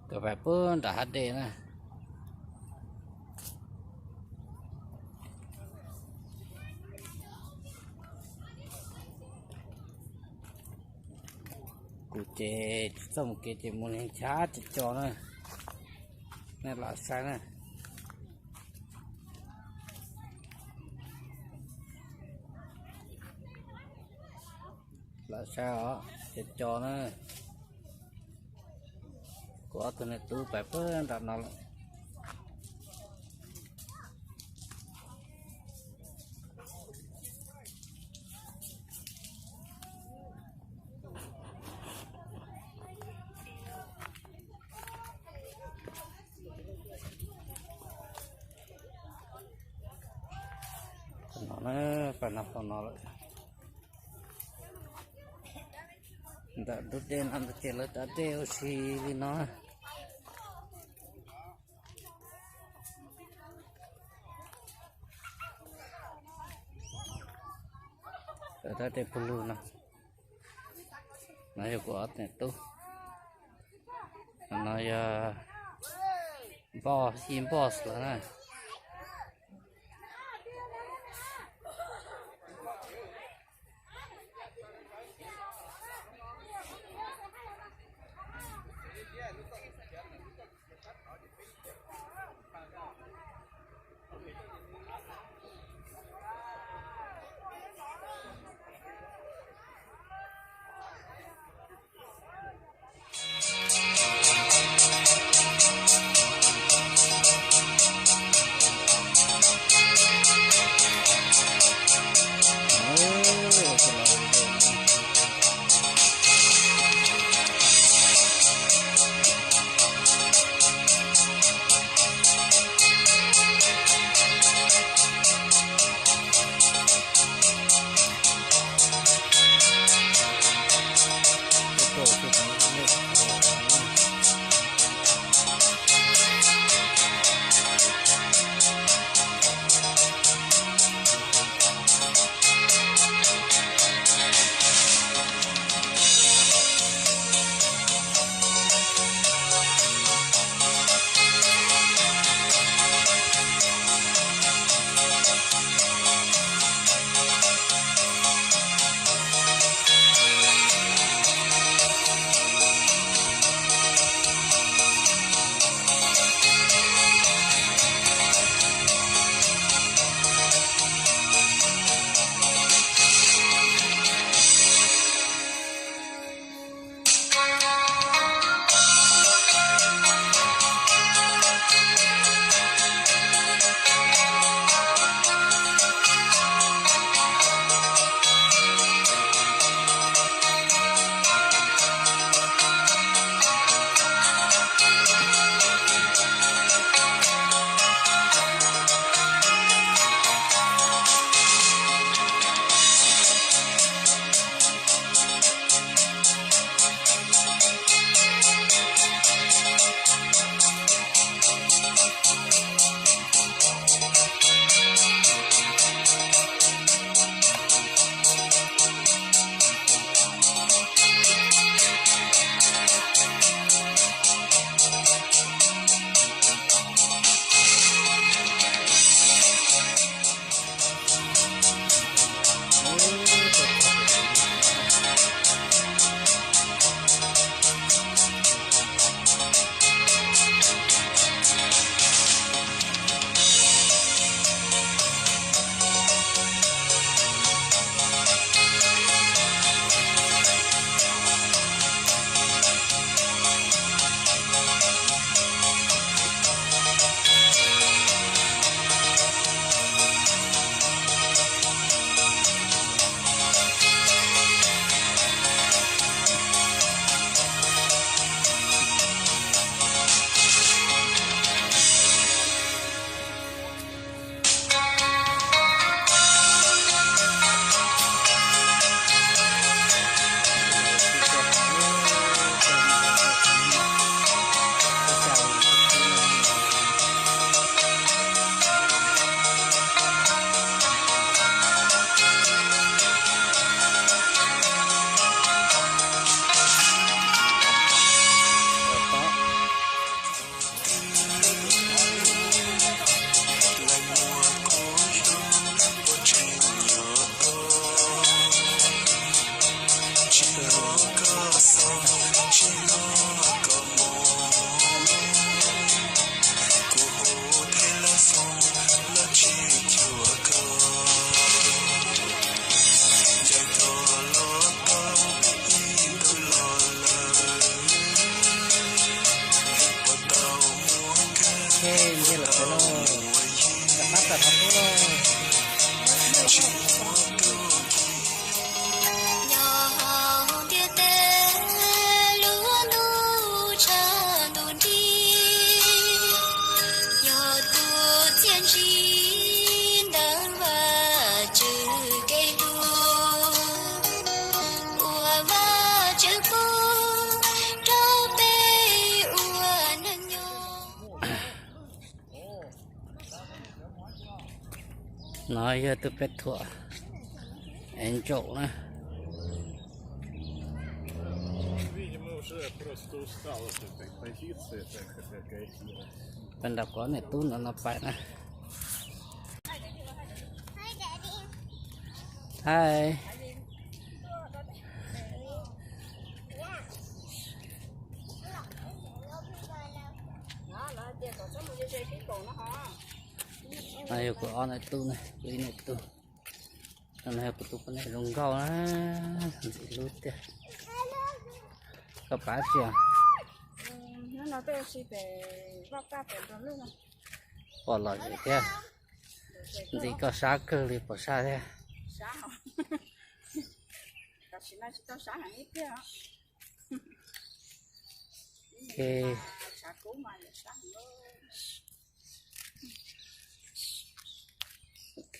Kawm pais puag nram hav dej na. Kuv ces txoj mus kev ces mus li nchav co co na. Nej lam saib na. Lam saib os, co co na. Kuv ob tug niam tub pais puag nram no lawm. Qhov no na, pais no qhov no lawm. Ntawm ntug dej no ntawd ces lawv tav dej ua si li no. Lawv tav dej pug lug no. No yog kuv ob tug niam tub. No yog npoj, yij npoj lawm na. Nce lawm pem no, rov qab tawm qhov qub no. Nyob hauv ntiaj teb lub ntuj tshaj ntuj nrig, yog tus txiaj ntsig ntawm Vaj Tswv kev hlub, uas Vaj Tswv pub rau peb ua neeg nyob. No yog tus peb thuam Angel na. Peb nrog kuv niam tub no no pais na. Hais. No yog kuv ob niam tub na, kuv ib niam tub. No yog kuv tus poj niam zoo nkauj na, ntxim hlub tiag. Koj pab tsi? Pom lom zem thiab. Ntxim koj sab kawg li, pom sab thiab. Ok.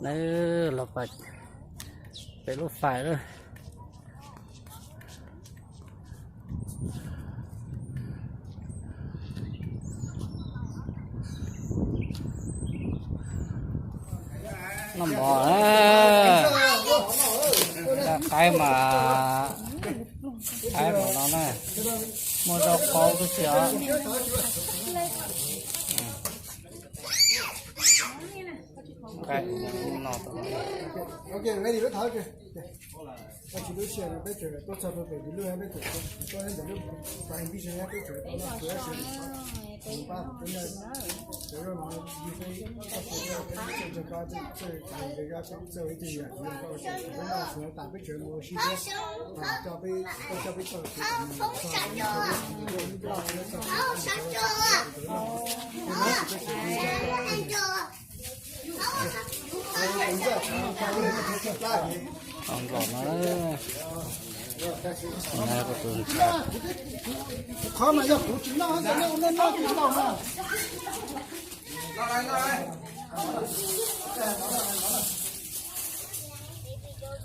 Nws los pais pem lub fais lawm. Noj mov, qaib mas, qaib mas no na, muaj zaub qaub tib si os. Nqaij no. Tsis lub tshia no peb tseem tuaj txog rau pem tus lub, peb tseem tuaj ntawm lub pas pib ze, peb tseem tau noj tsuav si. Pab peb noj tsuav no, yus peb txoj sia peb txawj ntsog pab txawj txawj ib tug yam yus pab ua tseem peb noj tsuav tas peb tseem mus ua si thiab. Coj peb, coj peb txoj kev txom nyem txog peb txoj kev txom nyem txog peb txoj kev txom nyem txog peb txoj kev txom nyem. Nplom no, qhov mas yog kuv tsis noj, nej noj tsis noj mas.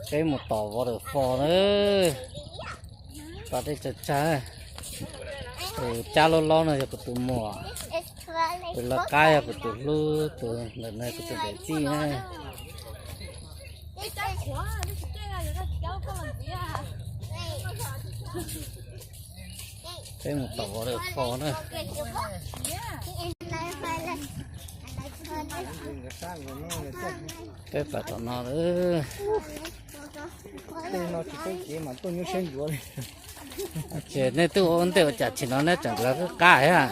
Peb mus tom waterfall na. Tom tej tsag tsag. Tus cab laub laub no yog kuv tus muam. Tus lawv qab yog kuv tus hlub, tus ntawm no kuv tus ntawm txij na. Peb mus tom waterfall na. Peb pais tom no lawm. Tej no tsis peb kev mas tuaj nyuaj siab ncuav li. Ces nej twb ua ntej ua cas tsis no neb tseem lawv qab thiab.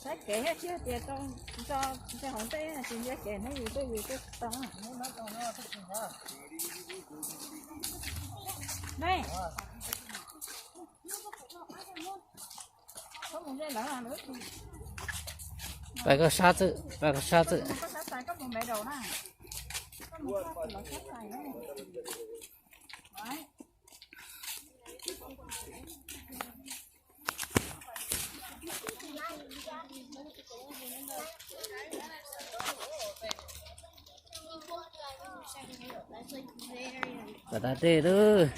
Saib kev thiab tsis tias tso ntej hauv ntej tsis ntsia kev neb yus tuaj yus tuaj tau. Pais koj sab txwm, pais koj sab txwm. Pais tau dej lawm.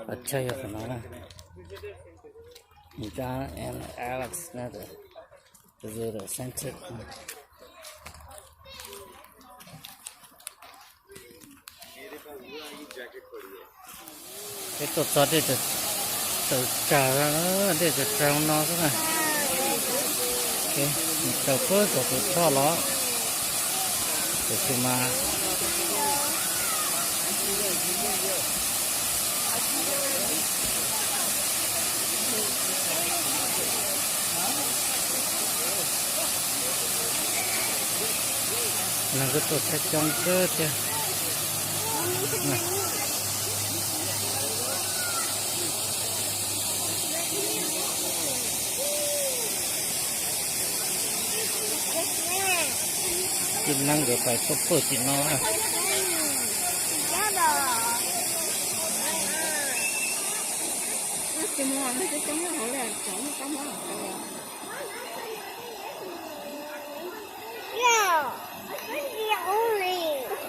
Peb chaw yog qhov no na. John and Alex na, the visitor center. Peb tuaj txog dej tsaws tsag, dej tsaws tsag no xwb na. Tsaws puag tom tus thoj los, tiam sis mas, Neeg kuj tuaj saib coob kawg thiab. Tib neeg nkawd pais tuaj pawg tim no.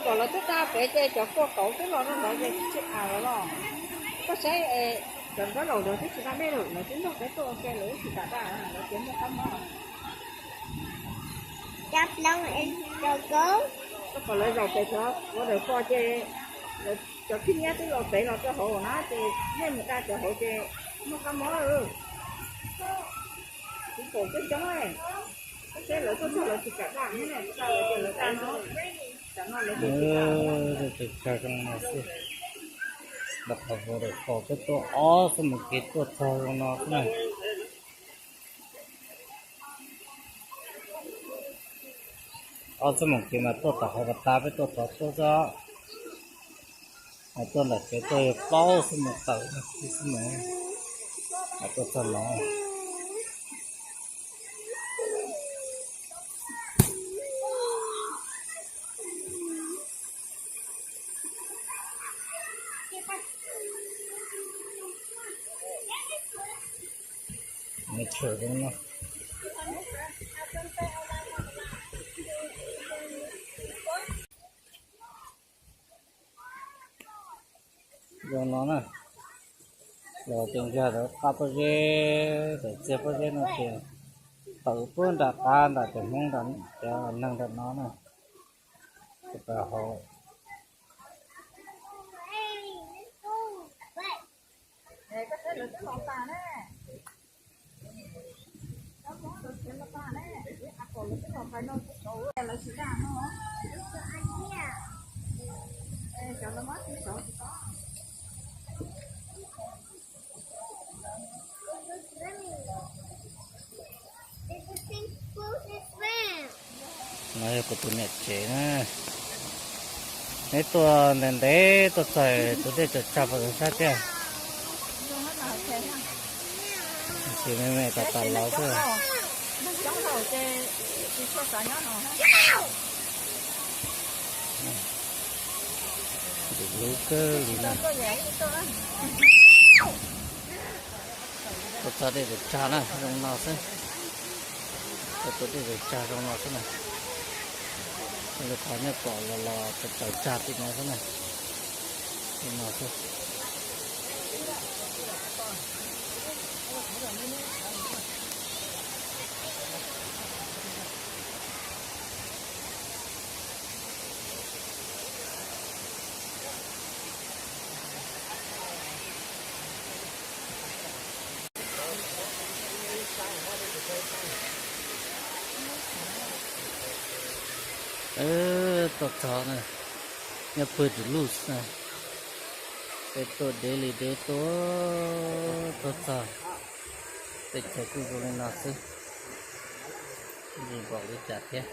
Kom lawv twb tag pem ces cov kua kauv twb los rau ntawd ces tsis tsis a lawm los. Koj saib, cov nkauj laus lawv twb tsis da dej lawm, lawv twb nrog peb tuaj ua ke lawv twb tsis kam da, lawv tias muaj kab mob. Koj kom lawv zaum pem cov ua dawm ko ces cov khib nyiab twb los pem los rau hauv na ces nej mus da cov hauv ces muaj kab mob. Kuv pom coob coob, koj saib lawv tuaj txog lawv tsis kam da, lawv da no, tam no lawv tias tsis kam. Tus tsag zoo no xwb, nram qhov ua dawm ko peb tuaj ob xuab moos kev tuaj txog zoo no xwb na. Ob xuab moos kev mas tuaj tom hauv pas tas peb tuaj tod tuaj xwb. Mas tuaj nram kev tuaj yog plaub xuab moos tawm, ib xuab moos mas tuaj txog no. Nws tshwm zoo no. Zoo no na, los ces nkag ntawd qab pob zeb, ntawm txiag pob zeb no ces tawm puag nram qab nram cov Hmoob, cov neeg nram no na, ces pab hauv. No yog kuv tus niam tsev na. Neb tuaj ntev ntev tuaj txog tus dej tawm tsag puas txaus siab tiag. Tsis me me, tom tom los xwb. Ntxim hlub kawg li na. Tuaj txog dej tawm tsag na, zoo no xwb. Tuaj txog dej tawm tsag zoo no xwb na. Lub qhov nyob pom los los tawm tsag tim no xwb na. Zoo no xwb. Tuaj txog na, nyob pawg tus lus xwb na. Peb tuaj deb li deb tuaj, tuaj txog, tej chaw kuj zoo li no xwb, tsis npaum li cas thiab.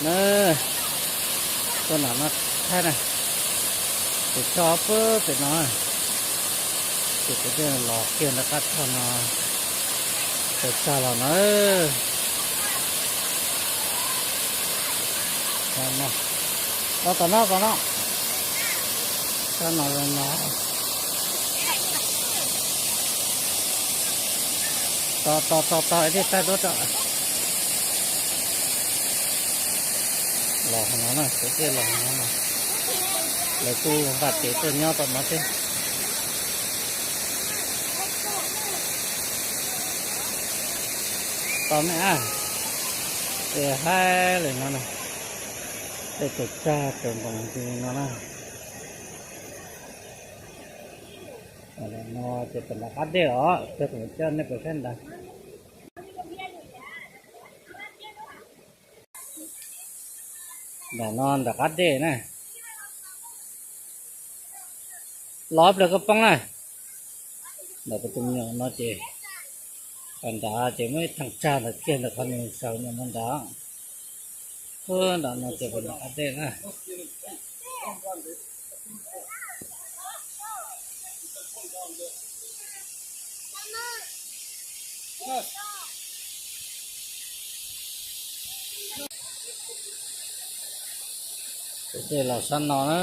Na, tuaj nram no thaij na, tus choj pem no, tus kuv thiaj los kiag ntawm qab choj no, tus choj los na. Los tom no, tom no, choj no zoo no. Tos tos tos tos, ib tij taij duab tso. Los hauv no na, kuv thiaj los hauv no na. Lawv kuj nqa cev tuaj nyob tom no thiab. Tos me ab, es haib li no na, tej tus tsag tawm npoos ntws no na. No ces pem nram qab dej os, coj nej pem saib ntawd. Nram no nram qab dej na. Los ib pliag koj poob na. Nram kuv tus me nyuam no ces, nram ces muaj ib thaj tsag ntawd kiag ntawm qhov nws sawv ntawm no nrad. Nram no ces nram qab dej na. Ces los sab no na,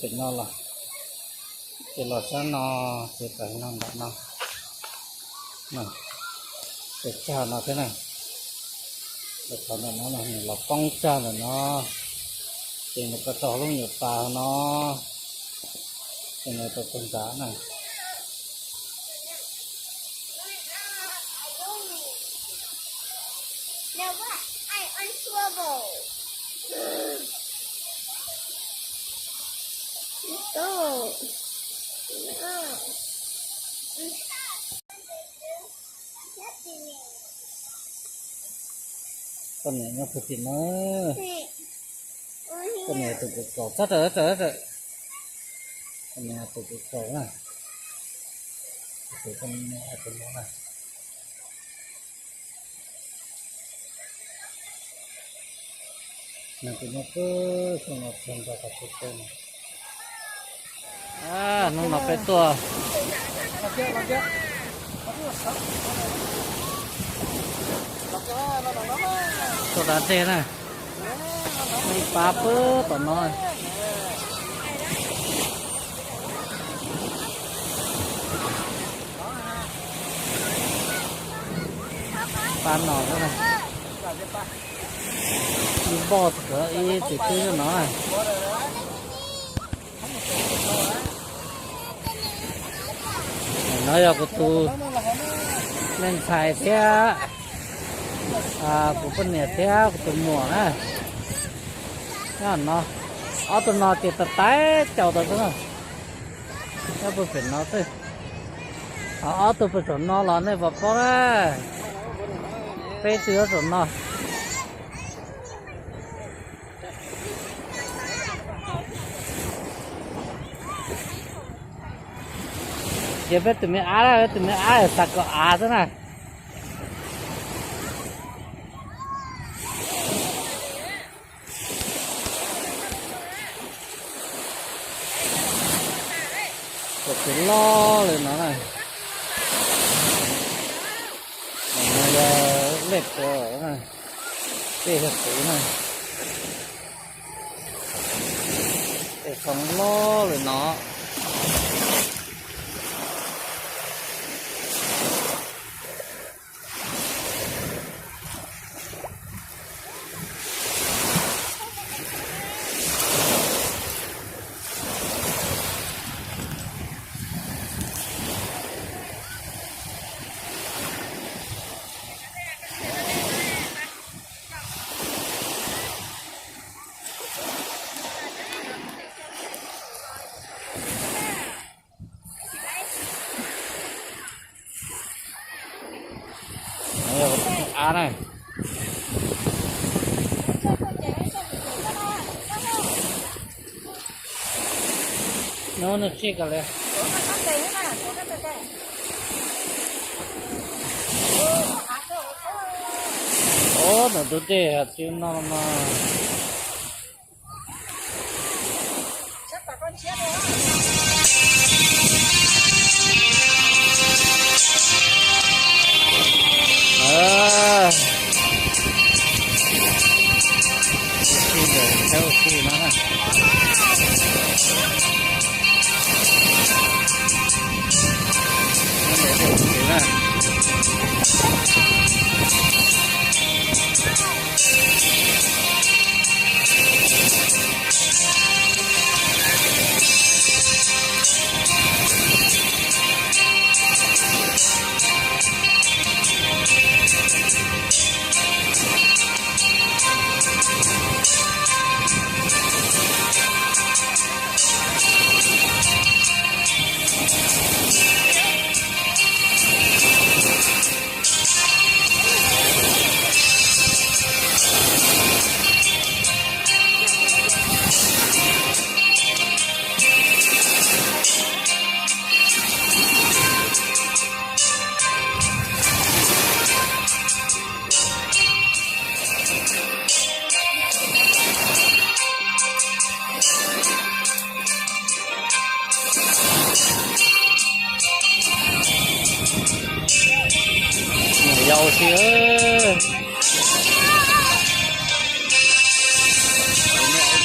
pem no los, ces los sab no, ces pem no nram no, ces tsag no thiab na. Qhov ntawm no los poob tsag ntawm no, ces nws ko taug lub nyuam pas no, ces nws tau tag nrad na. Koj niam nyob puag tim no. Koj niam tus kawm kaus, txhob raws, txhob raws. Koj niam tus kawm kaus na. Tus koj niam tus no na. Nws tus no pw, tus no txog nrog qhov txhua txhua no. Hnub no peb tuaj, tuaj da dej na, ib pab pw tom no. Pab no, ib npoj txog ib txiv twb no. No yog kuv tus me ntxhais thiab kuv poj niam thiab kuv tus muam na. No, ob tug no ces tais tais caus tau xwb na. Nyob puag pem no xwb. Ho ob tug puag saum no los nej puas paub na. Peb tug nyob saum no. Ces peb tus me ab, peb tus me ab xav kom av xwb na. Tus loj li no na. No yog lej puav, tej yog kuv na. Tej qhov loj li no. Av na. Nws tsij kawg li. Ub, nws tus dej hais tias no mas. Ua si ntawm cov ua si no na. Ntawm tej ua si na. Yau si.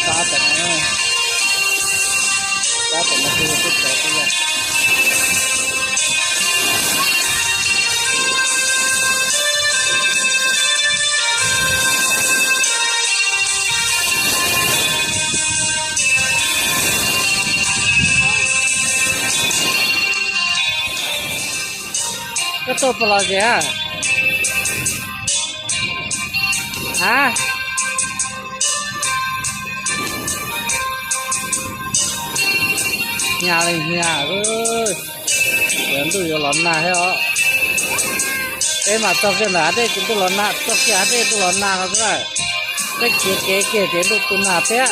Tab tom no, tab tom no kuj yog peb cov xwb yog. Koj tuaj puas los tsev? A, hnya li hnya. Yuav ntuj yuav los nag thiab os. Peb mas txog kiag ntawm hav dej ces ntuj los nag, txog kiag hav dej ntuj los nag no xwb. Peb khiav kev kiag ces ntuj tu nag thiab.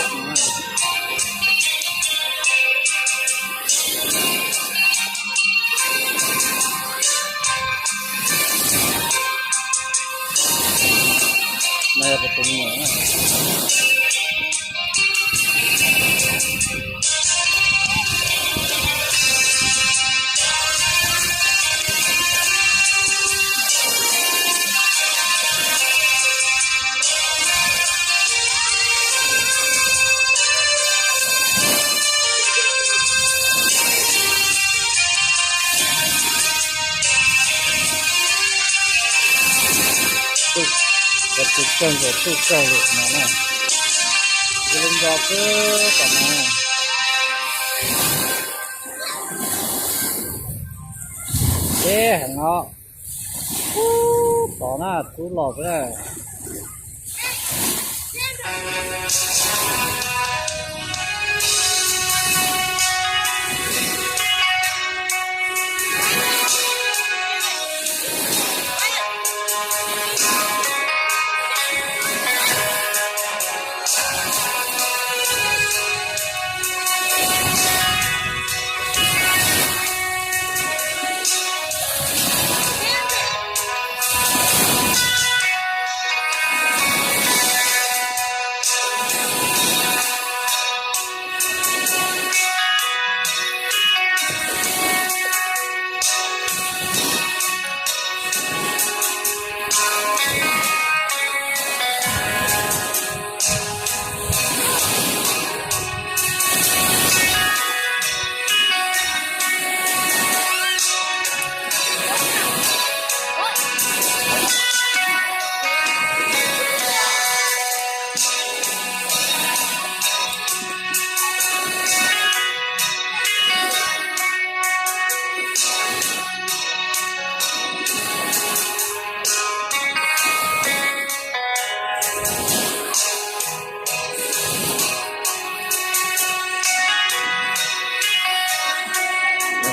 Tus kawg nkaus, tus kawg lawm no na. Tus lub nco kawg tom no. Deb heev os. Ub, tod na, tub los na.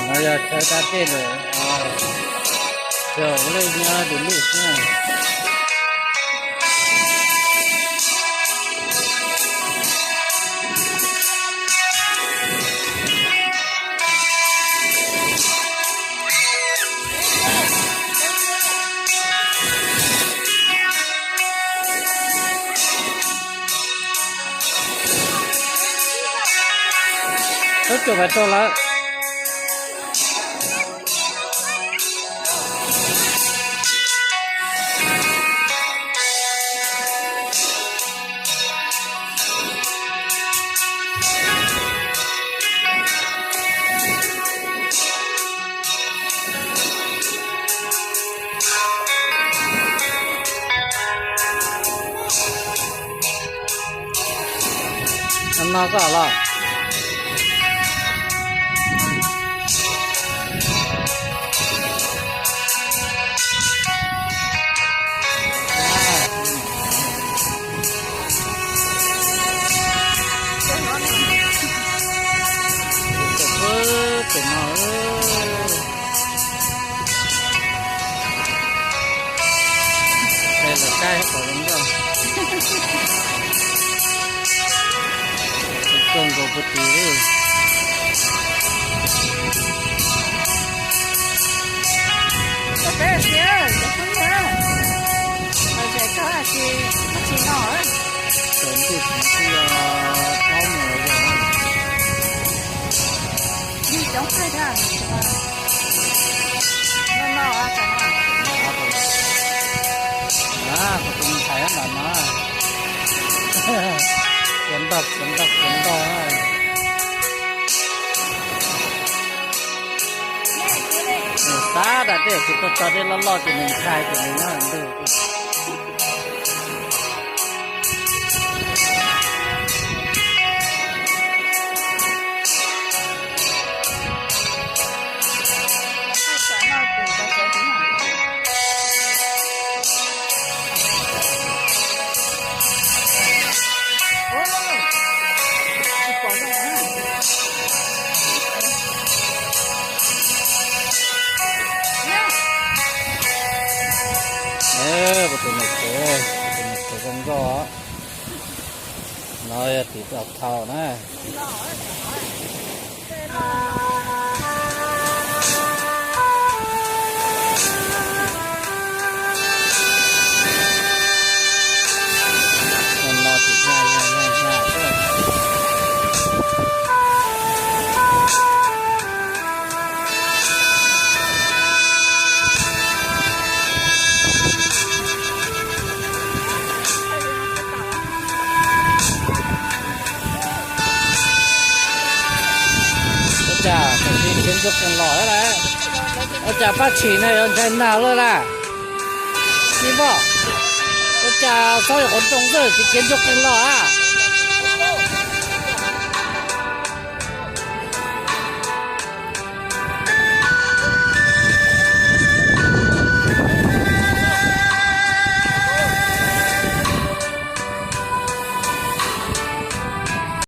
No yog chaw da dej lawm, yog ua lej nyob du lug xwb na. Tab tom pais rau lawm. No koj los. Tus no, lawv kab pom zoo nkauj, zoo nkauj puag tim. Koj peb tias cov phooj ywg, los zem koj tsis, koj tsis no. Tsaus ntuj tsis yog plaub moos los yog. Yus coob kawg thiab. No no, no. Txiv ntog, txiv ntog. Nws tab tom tej tsis tau tso dej loj loj ces nws ntshai ces nws nyob ntug. Kuv tus niam tsev, kuv tus niam tsev zoo nkauj. No yog tim tau thau na. Ua cas tam sim khiav ntsuag qees los lawm? Ua cas pab tshis no yuav ntshai nag lawm las? Tsis pom. Ua cas txhob yog qhov rooj xwb tsis khiav ntsuag qees los a?